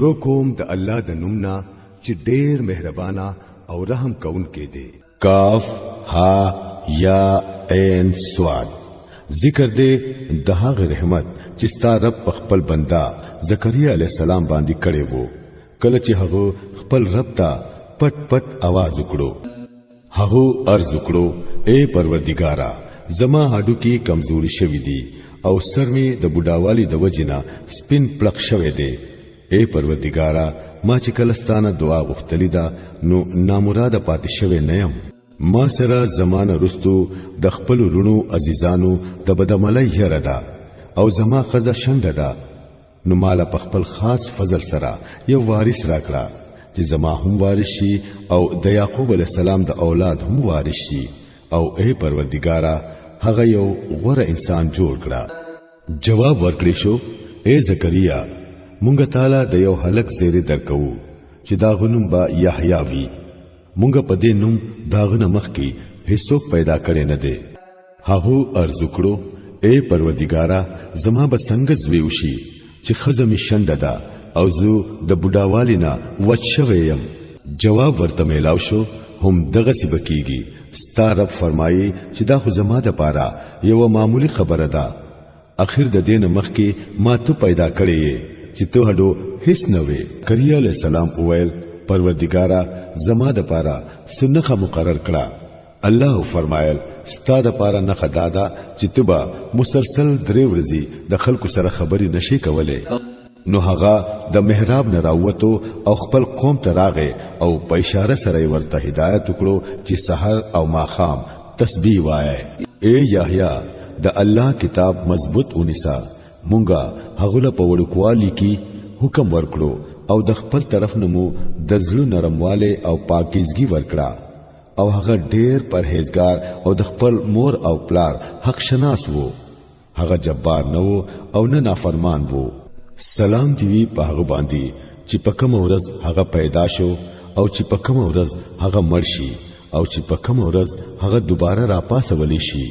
شروع کوم د الله د نوم نه چې ډیر مهربانه او رحم کوونکی دی. کاف ها یا عین صاد، ذکر دی د هغه رحمت چې ستا رب په خپل بنده زکریا علی السلام باندې کړی وو، کله چې هغه خپل رب ته پټ پټ आवाज وکړو. هغه عرض وکړو، اے پروردګارا، زما هډوکي کمزوري شوي دي او سر می د بوډاوالي د وجې نه سپین پړق شوی دی. اے پروردګارا، ما چې کله ستانه دعا غوښتلې ده نو نامراده پاتې شوی نه یم. ما سره زمانه رستو د خپل رونو عزیزانو د بدعملۍ یره ده او زما ښځه شنډه ده، نو ماله په خپل خاص فضل سره یو وارث راکړه چې زما هم وارث شي او د یعقوب علیه السلام د اولاد هم وارث شي، او ای پروردګاره هغه یو غوره انسان جوړ کړه. جواب ورکړی شو، ای زکریا، مونږ تعالی د یو هلک زیری درکوو چې دا غنوم به یحیی وي. مونږ په دې نوم داغه نه مخکې هیڅوک پیدا کړی نه دی. هغه عرض وکړو، اے پروردګارا، زما به څنګه زوی وشي چې ښځه مې شنډه ده او زه د بوډاوالي نه وچ شوی یم؟ جواب ورته میلاو شو، هم دغسې به کیږي. ستا رب فرمایي چې دا خو زما دپاره یوه معمولي خبره ده. اخر د دې نه مخکې ما ته پیدا کړې یې چې ته هډو هیڅ نه وې. زکریا علیه السلام وویل، پروردګاره، زما دپاره څه نښه مقرر کړه. الله فرمایل، ستا د پاره نښه دا ده چې ته به مسلسل 3 ورځې د خلکو سره خبرې نشې کولی. نو هغه د محراب نه راووتو او خپل قوم ته راغی او په اشاره سره یې ورته هدایت وکړو چې سحر او ماښام تسبیح وایئ. ای یحیی، د الله کتاب مضبوط ونیسه. مونږه هغه له په وړوکوالي کې حکم ورکړو او د خپل طرف نه مو د زړه نرموالی او پاکیزګي ورکړه، او هغه ډیر پرهیزګار او د خپل مور او پلار حق شناس وو. هغه جبار نه وو او نه نافرمان وو. سلام دی وي په هغه باندې چې په کومه ورځ هغه پیدا شو، او چې په کومه ورځ هغه مړ شي، او چې په کومه ورځ هغه دوباره راپاسولی شي.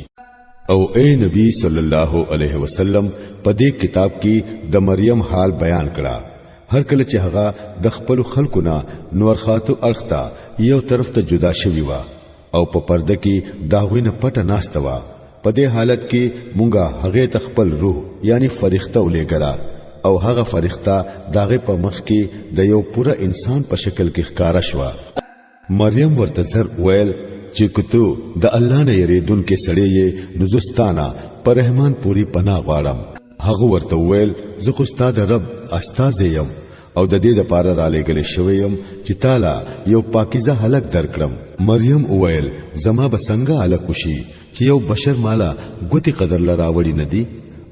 او اے نبی صلی الله علیه وسلم، په دې کتاب کې د مریم حال بیان کړه، هر کله چې هغه د خپل خلکو نه نور خاتو اړخ ته یو طرف ته جدا شوی وه او په پرده کې د هغوی نه پټه ناسته وه. په دې حالت کې مونږه هغې ته خپل روح یعنی فرښته ولیږله، او هغه فرښته د هغې په مخ کې د یو پوره انسان په شکل کې ښکاره شوه. مریم ورته زر وویل چې که ته د الله نه یریدونکی سړی یې نو زه ستا نه په رحمان پورې پناه غواړم. هغه ورته وویل، زه خو ستا د رب استازی یم او د دې دپاره رالیږلی شوی یم چې تاله یو پاکیزه هلک درکړم. مریم وویل، زما به څنګه هلک وشي چې یو بشر ماله ګوتې قدر له راوړي نه دي،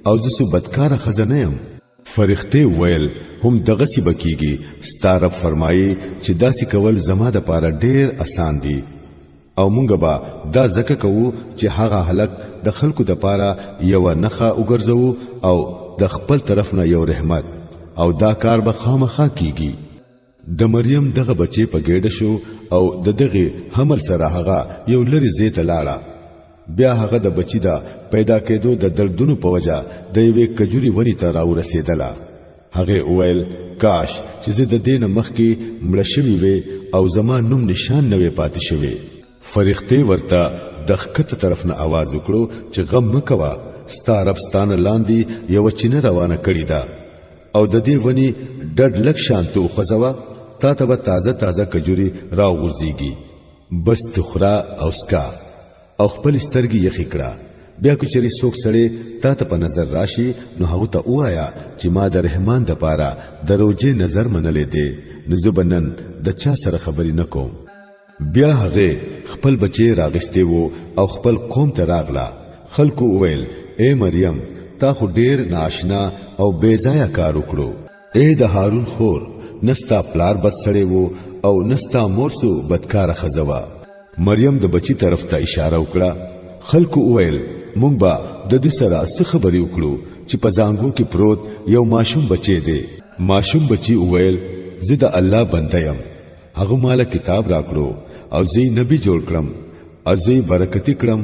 او زه څه بدکاره ښځه نه یم. فرښتې وویل، هم دغسې به کیږي. ستا رب فرمایي چې داسې کول زما دپاره ډیر اسان دي، او مونږ به دا ځکه کوو چې هغه هلک د خلکو دپاره یوه نښه وګرځوو او د خپل طرف نه یو رحمت، او دا کار به خامخا کیږي. د مریم دغه بچی په ګېډه شو او د دغه حمل سره هغه یو لرې ځای ته لاړه. بیا هغه د بچی د پیدا کېدو د دردونو په وجه د یوې کجوري ونې ته راورسېدله. هغې وویل، کاش چې زه د دې نه مخکې مړه شوې وې او زما نوم نشان نه وې پاتې شوی. فرښتې ورته د ښکته طرف نه आवाز وکړو چې غم مه کوه، ستا رب ستا نه لاندې یوه چینه روانه کړې ده، او د دې ونې ډډ لږ شان ته وخوځوه، تا ته به تازه تازه کجوري راوغورځېږي. بس ته خوره او څکه او خپلې سترګې یخې کړه. بیا که چېرې څوک سړی تا ته په نظر راشي نو هغه ته ووایه چې ما د رحمان دپاره د روژې نظر منلی دی، نو زه به نن د چا سره خبرې نه کوم. بیا هغې خپل بچی راغستی وو او خپل قوم ته راغله. خلکو وویل، ای مریم، تا خو ډیر نااشنا او بې ځایه کار وکړو. ای د هارون خور، نه ستا پلار بد سړی وو او نه ستا مور څه بدکاره ښځه وه. مریم د بچی طرف ته اشاره وکړه. خلکو وویل، مونږ به د ده سره څه خبرې وکړو چې په زانګو کې پروت یو ماشوم بچی دی. ماشوم بچی وویل، زه د الله بنده یم، هغه ماله کتاب راکړو او زه یې نبی جوړ کړم او زه یې برکتي کړم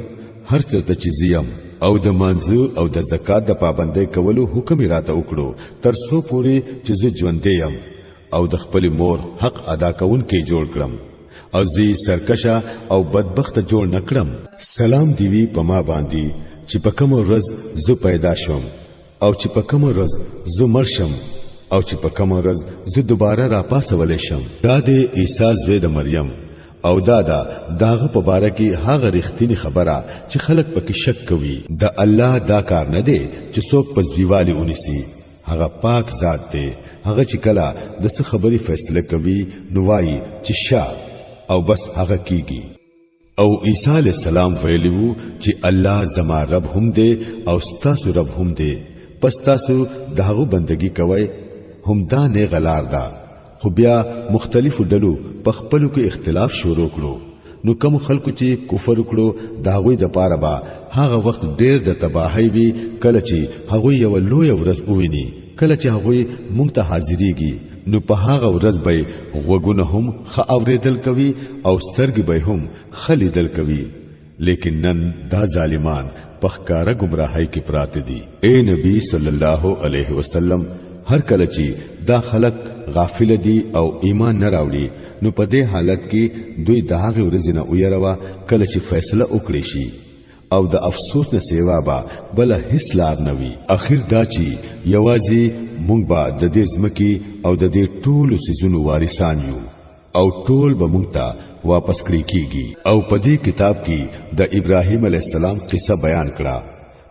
هر چېرته چې زه یم، او د مانځه او د زکات د پابندۍ کولو حکم یې راته وکړو تر څو پورې چې زه ژوندی یم، او د خپل مور حق ادا کوونکی جوړ کړم او زی سرکشه او بدبخت جوړ نکړم. سلام دی وی په ما باندې چې په کوم ورځ زه پیدا شوم او چې په کوم ورځ زه مړ شم او چې په کوم ورځ زه دوباره راپاسولی شم. دا دی عیسی زوی د مریم او دا ده داغه په باره کې هغه رښتینی خبره چې خلک پکې شک کوي. د الله دا کار نه دی چې څوک په زویوالي ونیسي، هغه پاک ذات دی. هغه چې کله د څه خبرې فیصله کوي نو وایي چې شه او بس هغه کیږي. او عیسی علی السلام ویلی وو چې الله زما رب هم دی او ستاسو رب هم دی، پس تاسو د هغه بندگی کوئ، هم دا نه غلار ده. خو بیا مختلفو ډلو په خپلو کې اختلاف شروع کړو، نو کوم خلکو چې کفر وکړو د هغوی د پاره به هغه وخت ډیر د تباهۍ وي کله چې هغوی یوه لویه ورځ وویني، کله چې هغوی مونږ ته حاضریږي، نو په هغه ورځ به غوږونه هم ښه اورېدل کوي او سترګې به هم ښه لیدل کوي. لیکن نن دا ظالمان په ښکاره ګمراهۍ کې پراته دي. اے نبی صلی الله علیه وسلم، هر کله چې دا خلک غافل دي او ایمان نه راوړي نو په دې حالت کې دوی د هغې ورځې نه ویروه کله چې فیصله وکړي شي، او د افسوس نه سیوا به بله هیڅ لار نه وي. اخر دا چې یوازې مونږ به د دې ځمکې او د دې ټولو څیزونو وارثان یو او ټول به مونږ ته واپس کړی کیږي. او په دې کتاب کې د ابراهیم علی السلام قصه بیان کړه،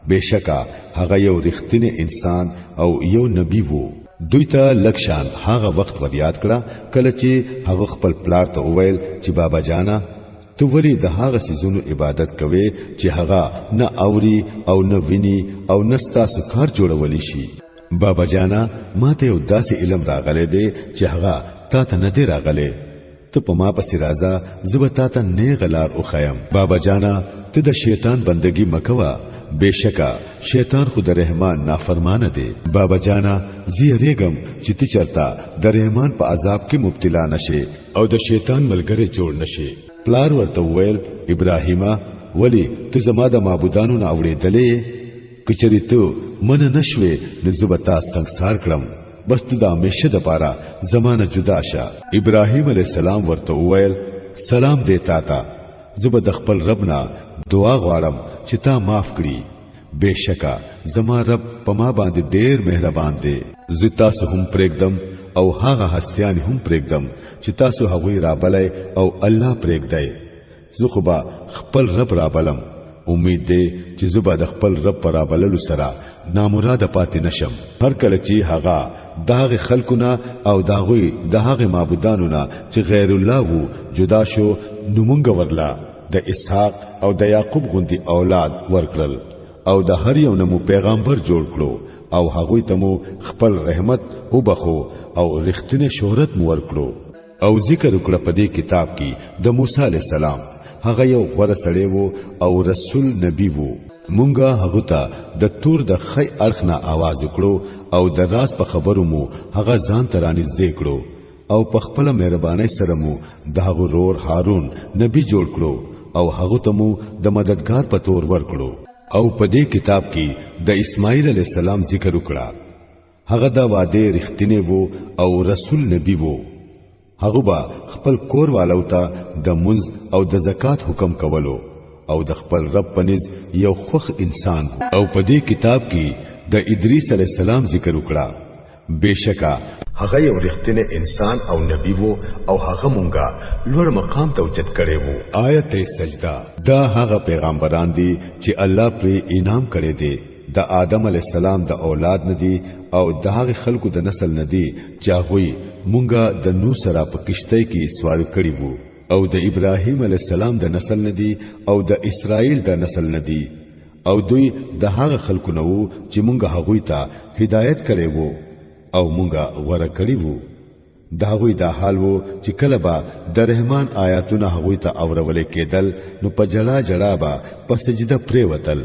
بشکا هغه یو رښتینی انسان او یو نبی وو. دوی ته لږ شان هغه وخت ور یاد کړه کله چې هغه خپل پلار ته وویل چې بابا جانا، ته ولی د هغه سیزونو عبادت کوي چې هغه نه اوري او نه ویني او نه ستاسو کار جوړولی شي؟ بابا جانا، ما ته یو داسې علم راغلی دی چې هغه تا ته نه دی راغلی، ته په ما پسې راځه، زه به تا ته نیغه لار وښیم. بابا جانا، ته د شیطان بندگی مکوه، بشکا شیطان خو د رحمان نافرمانه دی. بابا جانا، زه یریږم چې ته چرته د رحمان په عذاب کې مبتلا نشې او د شیطان ملګری جوړ نشې. پلار ورته وویل، ابراهیمه، ولی ته زما د معبودانو نه اوړېدلې؟ که چېرې ته منه نه شوې نو زه به تا سنګسار کړم، بس ته د همیشه دپاره زما نه جدا شه. ابراهیم علیه السلام ورته وویل، سلام دی تا ته، زه به د خپل رب نه دعا غواړم چې تا معاف کړي، بشکا زما رب په ما باندې ډیر مهربان دی. زه تاسو هم پرېږدم او هغه هستیان هم پرېږدم چې تاسو هغوی رابلی او الله پرېږدئ. زه خو به خپل رب رابلم، امید دی چې زه به د خپل رب پر رابللو سره نامراده پاتې نشم. هر کله چې هغه د هغې خلکو نه او د هغوی د هغې معبودانو نه چې غیر الله وو جدا شو، نو مونږ ورله د اسحاق او د یعقوب غوندې اولاد ورکړل او د هر یو نه مو پیغامبر جوړ کړو او هغوی ته مو خپل رحمت وبخو او رښتینی شهرت مو ورکړو. او ذکر وکړه په دې کتاب کې د موسی علی السلام، هغه یو غوره سړی وو او رسول نبی وو. مونږه هغه ته د تور د خی اړخ نه आवाज وکړو او د راز په خبرو مو هغه ځان ته رانږدې کړو او په خپل مهربانۍ سره مو د هغه رور هارون نبی جوړ کړو او هغه ته مو د مددگار په تور ورکړو. او په دې کتاب کې د اسماعیل علی السلام ذکر وکړه، هغه د وعده رښتینی وو او رسول نبی وو. هغه به خپل کور والو ته د منځ او د زکات حکم کولو او د خپل رب په نزد یو خوښ انسان وو. او په دې کتاب کې د ادریس علی السلام ذکر وکړه، بشکا هغه یو رښتینی انسان او نبی وو او هغه مونږه لوړ مقام ته اوچت کړی وو. آیت سجده. دا هغه پیغمبران دي چې الله پرې انعام کړی دی، د آدم علی السلام د اولاد نه دي او د هغه خلکو د نسل نه دي چې هغوی مونږه د نوح سره په کشتۍ کې سوار کړي وو، او د ابراهیم علی السلام د نسل نه دي او د اسرائیل د نسل نه دي، او دوی د هغه خلکو نه وو چې مونږه هغوی ته هدایت کړی وو او مونږه غوره کړي وو. د هغوی دا حال وو چې کله به د رحمان آیاتونه هغوی ته اورولې کېدل نو په جړا جړا به په سجده پرېوتل.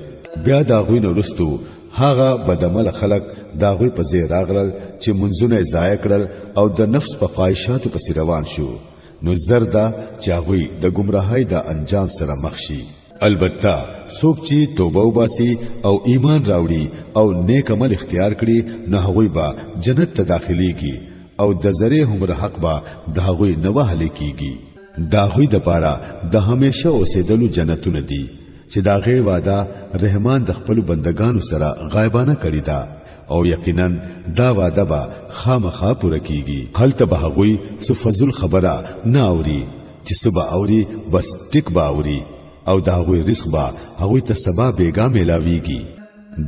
بیا د هغوی نه وروستو هغه بدعمله خلک د هغوی په ځای راغلل چې منځونه یې ضایع کړل او د نفس په خواهشاتو پسې روان شو، نو زر ده چې هغوی د ګمراهۍ د انجام سره مخ شي. البته څوک چې توبه وباسي او ایمان راوړي او نیک عمل اختیار کړي نو هغوی به جنت ته داخليږي او د ذرې هومره حق به د هغوی نه وهل کیږي. د هغوی دپاره د همیشه اوسېدلو جنتونه دي چې د هغې وعده رحمان د خپلو بندګانو سره غایبانه کړې ده، او یقینا دا وعده به خامخا پوره کیږي. هلته به هغوی څه فضول خبره نه اوري، چې څه به اوري بس ټیک به اوري، او د هغوی رزق به هغوی ته سبا بیګا میلاویږي.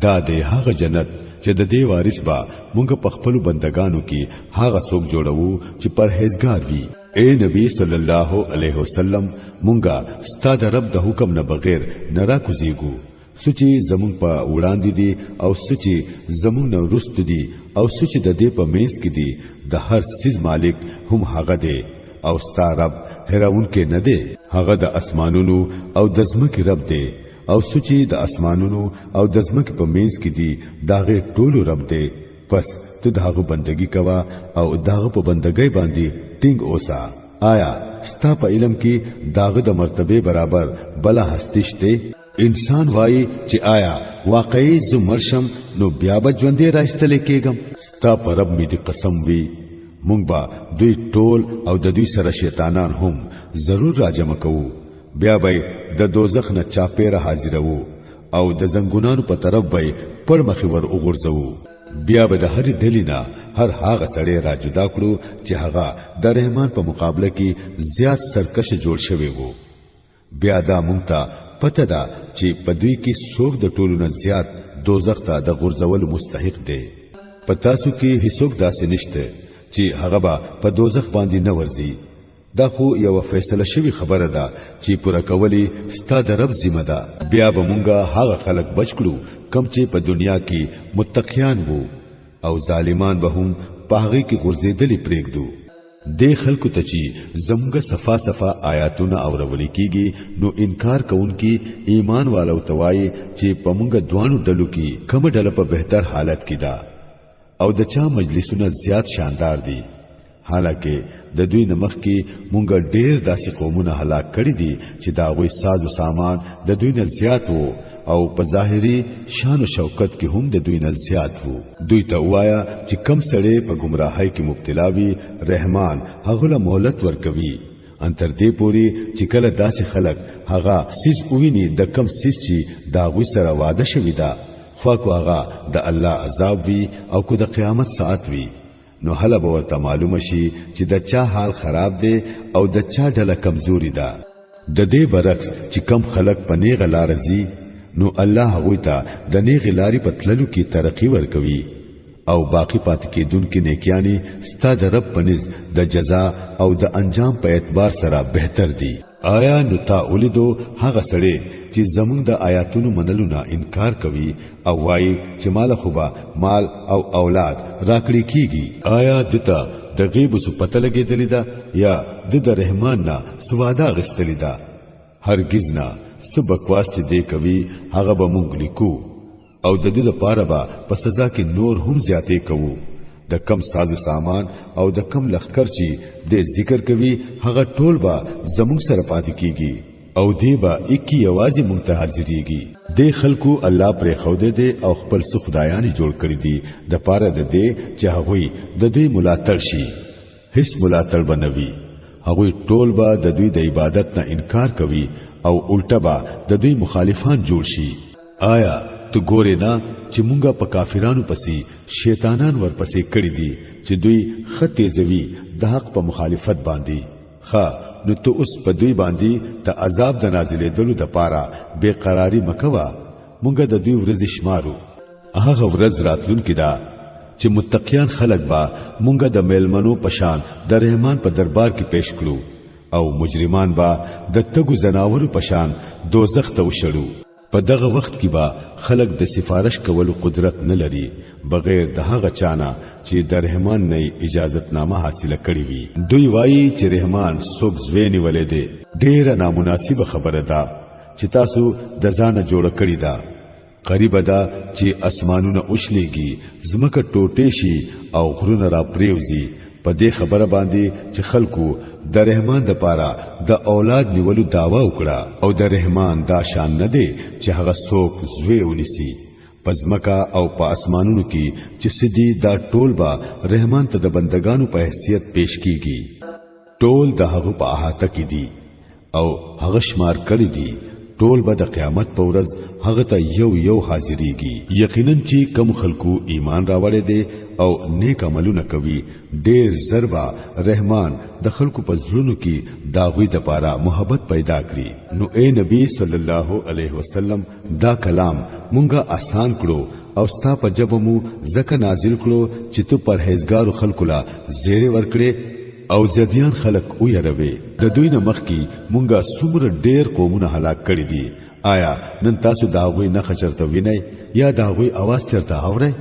دا دی هغه جنت چې د دې وارث به مونږ په خپلو بندگانو کې هغه څوک جوړوو چې پرهیزګار وي. اے نبی صلی الله علیه وسلم، مونږه ستا د رب د حکم نه بغیر نه را کوزیږو. څه چې زمونږ په وړاندې دي او څه چې زمونږ نه وروسته دي او څه چې د دې په منځ کې دي، د هر څیز مالک هم هغه دی، او ستا رب هېروونکی نه دی. هغه د اسمانونو او د ځمکې رب دی، او څه چې د اسمانونو او د ځمکې په منځ کې دي د هغې ټولو رب دی. پس ته د هغه بندګي کوه او د هغه په بندګۍ باندې ټینګ اوسه. آیا ستا په علم کې د هغه د مرتبې برابر بله هستي شته؟ انسان وایي چې آیا واقعي زه مړ شم نو بیا به ژوندی راایستلی کېږم؟ ستا په رب مې دې قسم وي، مونږ به دوی ټول او د دوی سره شیطانان هم ضرور راجمع کوو، بیا به د دوزخ نه چاپیره حاضروو او د زنګونانو په طرف به پړ مخې ور وغورځوو. بیا به د هرې ډلې نه هر هغه سړی را جدا کړو چې هغه د رحمان په مقابله کې زیات سرکشه جوړ شوی وو. بیا دا مونږ ته پته ده چې په دوی کې څوک د ټولو نه زیات دوزخ ته د غورځولو مستحق دی. په تاسو کې هیڅوک داسې نشته چې هغه به په دوزخ باندې نه ورځي. دا خو یوه فیصله شوی خبره ده چې پوره کولې ستا د رب ذمه ده. بیا به مونږه هغه خلک بچ کړو کم چې په دنیا کې متقیان وو، او ظالمان به هم په هغې کې غورځېدلي پرېږدو. دې خلکو ته چې زموږ صفا صفا آیاتونه اورول کیږي نو انکار کوونکي ایمان والو ته وایي چې په مونږ دواړو ډلو کې کومه ډله په بهتر حالت کې ده او د چا مجلسونه زیات شاندار دي. حالانکه د دوی نه مخکې مونږ ډیر داسې قومونه هلاک کړي دي چې د هغوی ساز و سامان د دوی نه زیات وو او په ظاهري شان و شوکت کې هم د دوی نه زیات وو. دوی ته ووایه چې کم سړی په ګمراهۍ کې مبتلا وي، رحمان هغه له مهلت ورکوي ان تر دې پورې چې کله داسې خلک هغه څیز وویني د کم څیز چې د هغوی سره وعده شوې ده، خوا کو هغه د الله عذاب وي او کو د قیامت ساعت وي، نو هله به ورته معلومه شي چې د چا حال خراب دی او د چا ډله کمزوري ده. د دې برعکس چې کم خلک په نیغه لاره ځي نو الله هغوی ته د نیغې لارې په تللو کې ترقي ورکوي، او باقي پاتې کېدونکې نیکیانې ستا د رب په نزد د جزا او د انجام په اعتبار سره بهتر دي. آیا نو تا ولیدو هغه سړی چې زمونږ د آیاتونو منلو نه انکار کوي او وایي چې مال خو به مال او اولاد راکړي کیږي؟ آیا دته د غیب څه پته لګېدلې ده یا د د رحمان نه څه وعده اخیستلې ده؟ هرګز نه، څه بکواس چې دی کوي هغه به مونږ لیکو، او د دې لپاره به په سزا کې نور هم زیاتې کوو. د کم ساز و سامان او د کم لښکر چې د ذکر کوي هغه ټول به زموږ سره پاتې کیږي، او دی به اکی یوازې مونږ ته حاضرېږي. دې خلکو الله پرېښودی دی او خپل څه خدایان یې جوړ کړي دي د پاره د دې چې هغوی د دوی ملاتړ شي. هیڅ ملاتړ به نه وي. هغوی ټول به د دوی د عبادت نه انکار کوي او الټه به د دوی مخالفان جوړ شي. آیا ته ګورې نه چې مونږه په کافرانو پسې شیطانان ورپسې کړي دي چې دوی ښه تیزوي د حق په مخالفت باندې؟ ښه نو ته اوس په دوی باندې د عذاب د نازلېدلو دپاره بې قراري مه کوه. مونږه د دوی ورځې شمارو. هغه ورځ راتلونکې ده چې متقیان خلک به مونږه د میلمنو په شان د رحمان په دربار کې پیش کړو، او مجرمان به د تګو ځناورو په شان دوزخ ته وشړو. په دغه وخت کې به خلک د سفارش کولو قدرت نه لري بغیر د هغه چا نه چې د رحمان نه یې اجازتنامه حاصله کړې وي. دوی وایي چې رحمان څوک زوی نیولی دی. ډېره نامناسبه خبره ده چې تاسو د ځانه جوړه کړې ده. قریبه ده چې اسمانونه وشلېږي، ځمکه ټوټې شي او غرونه را پرېوځي په دې خبره باندې چې خلکو د رحمان د پاره د اولاد نیولو دعوا وکړه، او د رحمان دا شان نه دی چې هغه څوک زوی ونیسي. په پزمکا او په اسمانونو کې چې سدي دا ټول به رحمان ته د بندگانو په حیثیت پیش کیږي. ټول د هغه په احاطه کې دي او هغه شمار کړی دي. ټول به د قیامت په ورځ هغه ته یو یو حاضریږي. یقینا چې کم خلکو ایمان راوړی دی او نیک عملونه کوي، ډیر زر به رحمان د خلکو په زړونو کې د هغوی دپاره محبت پیدا کړي. نو اے نبی صلی الله علیه وسلم، دا کلام مونږه آسان کړو او ستا په جبه مو ځکه نازل کړو چې ته پرهیزګارو خلکو له زیری ورکړې او زیدیان خلک ویروي. د دوی نه مخکې مونږه څومره ډیر قومونه هلاک کړي دي. آیا نن تاسو د هغوی نښه چرته وینئ یا د هغوی اواز چرته اورئ؟